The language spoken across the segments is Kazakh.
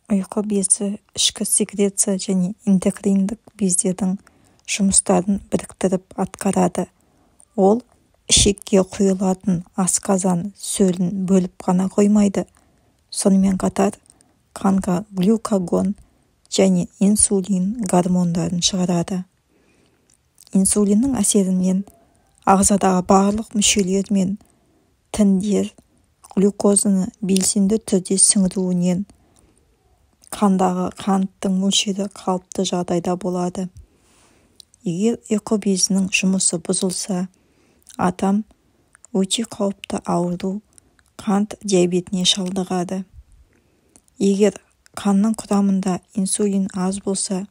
Ұйқы безі ішкі секреция және эндокриндік бездердің жұмыстарын біріктіріп атқарады. Ол ішекке құйылатын асқазан сөлін бөліп қана қоймайды, сонымен қатар қанға глюкагон және инсулин гормондарын шығарады. Инсулиннің әсерімен ағзадағы барлық мүшелер мен тіндер глюкозаны белсенді түрде сіңіруінен қандағы қанттың мөлшері қалыпты жағдайда болады. Егер ұйқы безінің жұмысы бұзылса, адам өте қауіпті ауру қант диабетіне шалдығады. Егер қанның құрамында инсулин аз болса,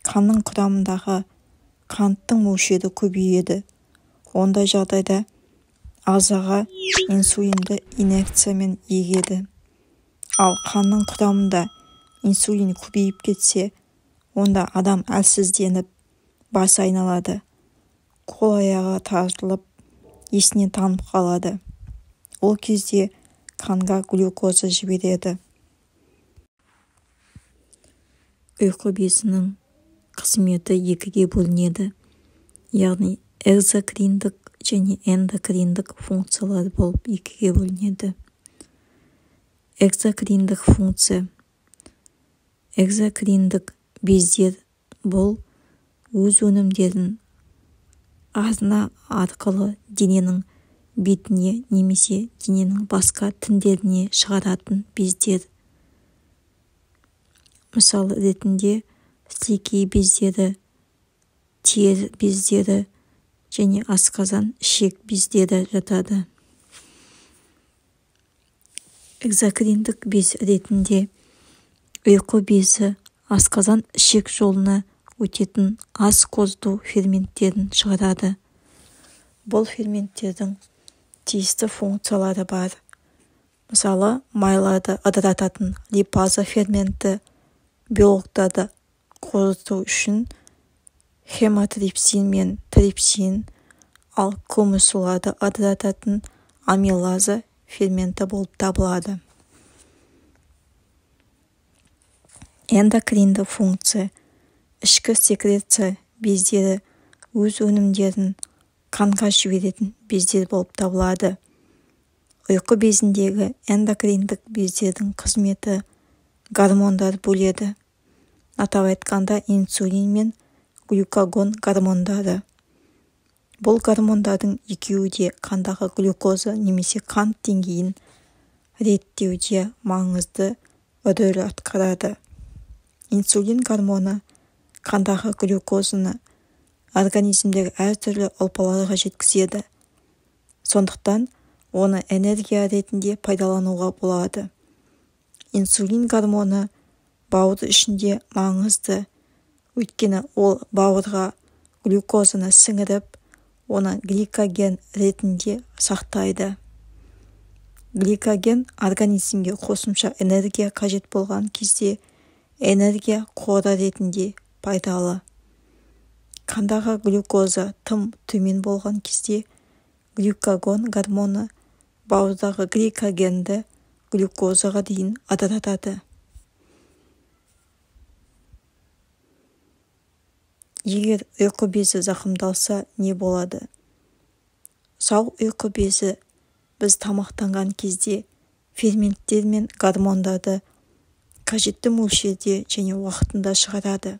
қанның құрамындағы қанттың мөлшері көбейеді. Ондай жағдайда ағзаға инсулинді инъекциямен егеді. Ал қанның құрамында инсулин көбейіп кетсе, онда адам әлсізденіп, басы айналады, қол-аяғы тартылып, есінен танып қалады. Ол кезде қанға глюкоза жібереді. Ұйқы безінің қызметі екіге бөлінеді, яғни экзокриндік және эндокриндік функциялар болып екіге бөлінеді. Экзокриндік функция. Экзокриндік бездер бұл өз өнімдерін арна арқылы дененің бетіне немесе дененің басқа тіндеріне шығаратын бездер. Мысал ретінде сілекей бездері, тер бездері және асқазан-ішек бездері жатады. Экзокриндік без ретінде ұйқы безі асқазан-ішек жолына өтетін ас қорыту ферменттерін шығарады. Бұл ферменттердің тиісті функциялары бар. Мысалы, майларды ыдырататын липаза ферменті белоктарды қорыту үшін хемотрипсин мен трипсин, ал көмірсуларды ыдырататын амилаза ферменті болып табылады. Эндокринді функция. Ішкі секреция бездері өз өнімдерін қанға жіберетін бездер болып табылады. Ұйқы безіндегі эндокриндік бездердің қызметі гормондар бөледі. Атап айтқанда, инсулин мен глюкагон гормондары. Бұл гормондардың екеуі де қандағы глюкоза немесе қант деңгейін реттеуде маңызды рөл атқарады. Инсулин гормоны қандағы глюкозаны организмдегі әртүрлі ұлпаларға жеткізеді. Сондықтан оны энергия ретінде пайдалануға болады. Инсулин гормоны бауыр ішінде маңызды, өйткені ол бауырға глюкозаны сіңіріп, оны гликоген ретінде сақтайды. Гликоген организмге қосымша энергия қажет болған кезде энергия қоры ретінде пайдалы. Қандағы глюкоза тым төмен болған кезде глюкагон гормоны бауырдағы гликогенді глюкозаға дейін ыдыратады. Егер ұйқы безі зақымдалса, не болады? Сау ұйқы безі біз тамақтанған кезде ферменттер мен гормондарды қажетті мөлшерде және уақытында шығарады.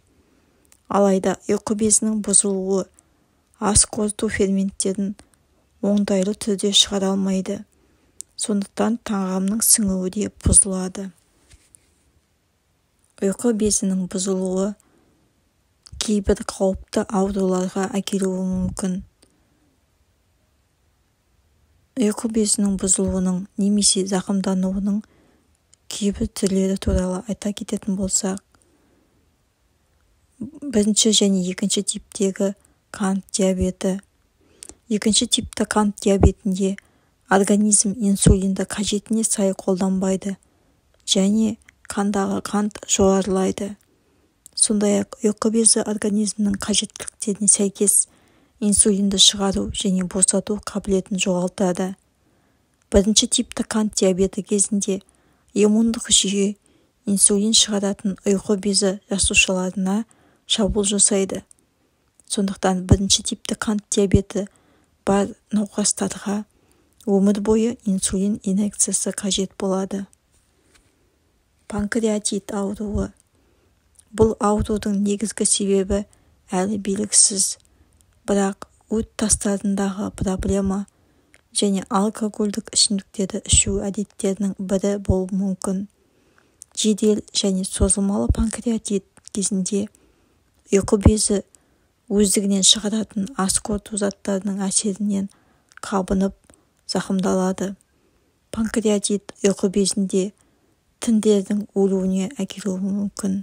Алайда ұйқы безінің бұзылуы ас қорыту ферменттерін оңтайлы түрде шығара алмайды. Сондықтан тағамның сіңуі де бұзылады. Ұйқы безінің бұзылуы кейбір қауіпті ауруларға әкелуі мүмкін. Ұйқы безінің бұзылуының немесе зақымдануының кейбір түрлері туралы айта кететін болсақ, бірінші және екінші типтегі қант диабеті. Екінші типті қант диабетінде организм инсулинді қажетіне сай қолданбайды және қандағы қант жоғарылайды. Сондай-ақ ұйқы безі организмнің қажеттіліктеріне сәйкес инсулинді шығару және босату қабілетін жоғалтады. Бірінші типті қант диабеті кезінде иммундық жүйе инсулин шығаратын ұйқы безі жасушаларына шабуыл жасайды. Сондықтан бірінші типті қант диабеті бар науқастарға өмір бойы инсулин инъекциясы қажет болады. Панкреатит ауруы. Бұл аурудың негізгі себебі әлі белгісіз, бірақ өт тастарындағы проблема және алкогольдік ішімдіктерді ішу әдеттерінің бірі болуы мүмкін. Жедел және созылмалы панкреатит кезінде ұйқы безі өздігінен шығаратын ас қорыту заттарының әсерінен қабынып, зақымдалады. Панкреатит ұйқы безінде тіндердің өлуіне әкелуі мүмкін.